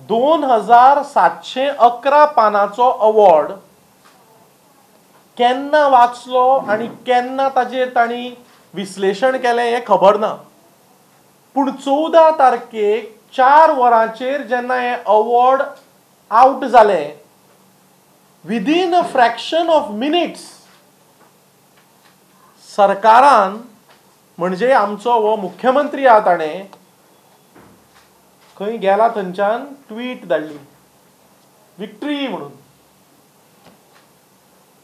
2711 पानाचो award केन्ना वाचलो आनी केन्ना ताजेर तांणी विश्लेशण केलें हें खबर ना. पूण 14 तारखेक 4 वरांचेर जेन्ना हें अवॉर्ड आवट जालें, within a fraction of minutes सरकारान, म्हणजे आमचो हो मुख्यमंत्री आहा ताणें खंय गेला थंयच्यान ट्वीट धाडली विक्ट्री म्हणून.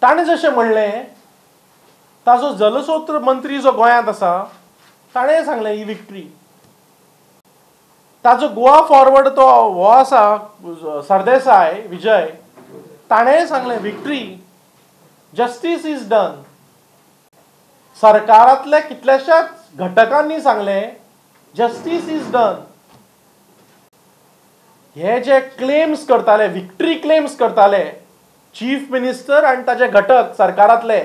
ताणें जशें म्हणलें, ताजो जलस्रोत मंत्री जो गोंयांत आसा ताणें सांगलें ही विक्ट्री. ताजो गोवा फॉरवर्ड तो हो आसा सरदेसाय विजय, ताणें सांगलें विक्ट्री, जस्टीस is done. सरकारांतल्या कितल्याशाच घटकांनी सांगलें जस्टीस is done. हे जे क्लेम्स करताले, विक्ट्री क्लेम्स करताले चीफ मिनिस्टर आनी ताजे घटक सरकारांतले,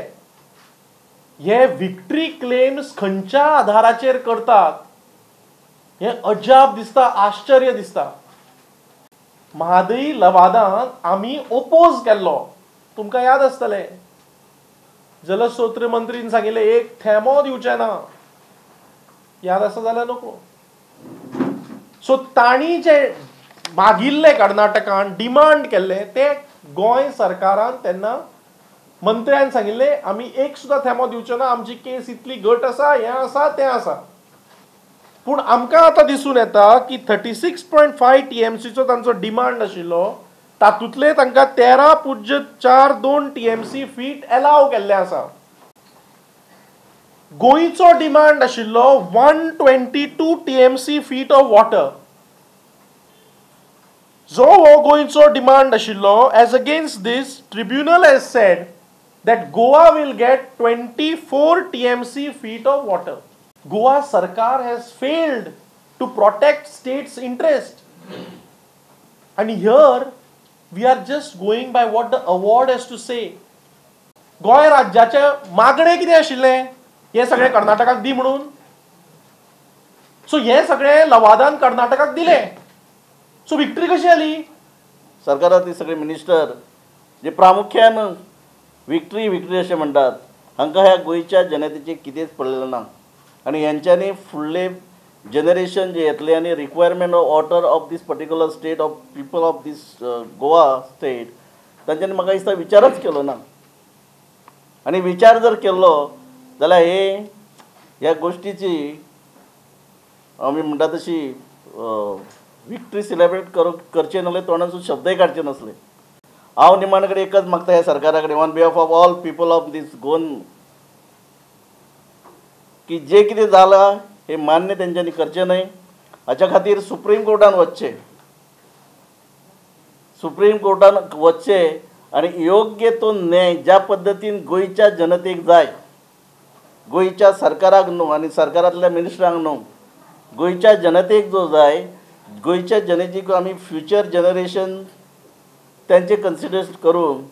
हे विक्ट्री क्लेम्स खंयच्या आधाराचेर करतात हें अजाप दिसता, आश्चर्य दिसता. म्हादय लवादान आमी ओपोज केल्लो, तुमकां याद आसतलें. जलस्रोत मंत्रीन सांगिल्लें एक थेंबो दिवचें ना, याद आसा जाल्यार नको. सो तांणी जे मागिल्लें कर्नाटकान, डिमांड केल्लें, तें गोंय सरकारान तेन्ना मंत्र्यान सांगिल्लें आमी एक सुद्दां थेंबो दिवचो ना, आमची केस इतली घट आसा, हें आसा तें आसा. पूण आमकां आतां दिसून येता की 36.5 TMCचो तांचो डिमांड आशिल्लो, तातूंतले तांकां 13.42 TMC feet allow केल्ले आसा. गोंयचो डिमांड आशिल्लो 122 TMC feet of water. जो हो गोंयचो डिमांड आशिल्लो, as against this tribunal has said that Goa will get 24 TMC feet of water. Goa सरकार has failed to protect state's interest. And here we are just going by what the award has to say. Goa राज्याचें मागणें कितें आशिल्लें, हें सगळें कर्नाटकाक दी म्हणून. So हें सगळें लवादान कर्नाटकाक दिलें. सो विक्ट्री कशी आली? सरकारांतले सगळे मिनिस्टर जे प्रामुख्यान विक्ट्री विक्ट्री अशें म्हणटात, हांकां ह्या गोंयच्या जनतेचें कितेंच पडलेलें ना. आनी हेंच्यांनी फुडले जनरेशन जे येतलें आनी requirement of water of this particular state of people of this Goa state, तांच्यांनी म्हाका दिसता विचारच केलो ना. आनी विचार जर केल्लो जाल्यार हे ह्या गोश्टीची आमी म्हणटा तशी विक्ट्री सेलिब्रेट करचे नासले, तोंडासून शब्दय काडचे नासले. हांव निमाणे कडेन एकच मागता ह्या सरकारा कडेन, on behalf of all people of this Goan, की जे कितें जालां हें मान्य तेंच्यांनी करचें न्हय. हाच्या खातीर सुप्रीम कोर्टान वचचें, सुप्रीम कोर्टान वचचें आनी योग्य तो न्याय ज्या पद्दतीन गोंयच्या जनतेक जाय, गोंयच्या सरकाराक न्हू आनी सरकारांतल्या मिनिस्टरांक न्हू, गोंयच्या जनतेक जो जाय, गोंयच्या जनतेक आमी फ्युचर जनरेशन तांचे कन्सिडर करून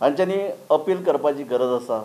हांच्यांनी अपील करपाची गरज आसा.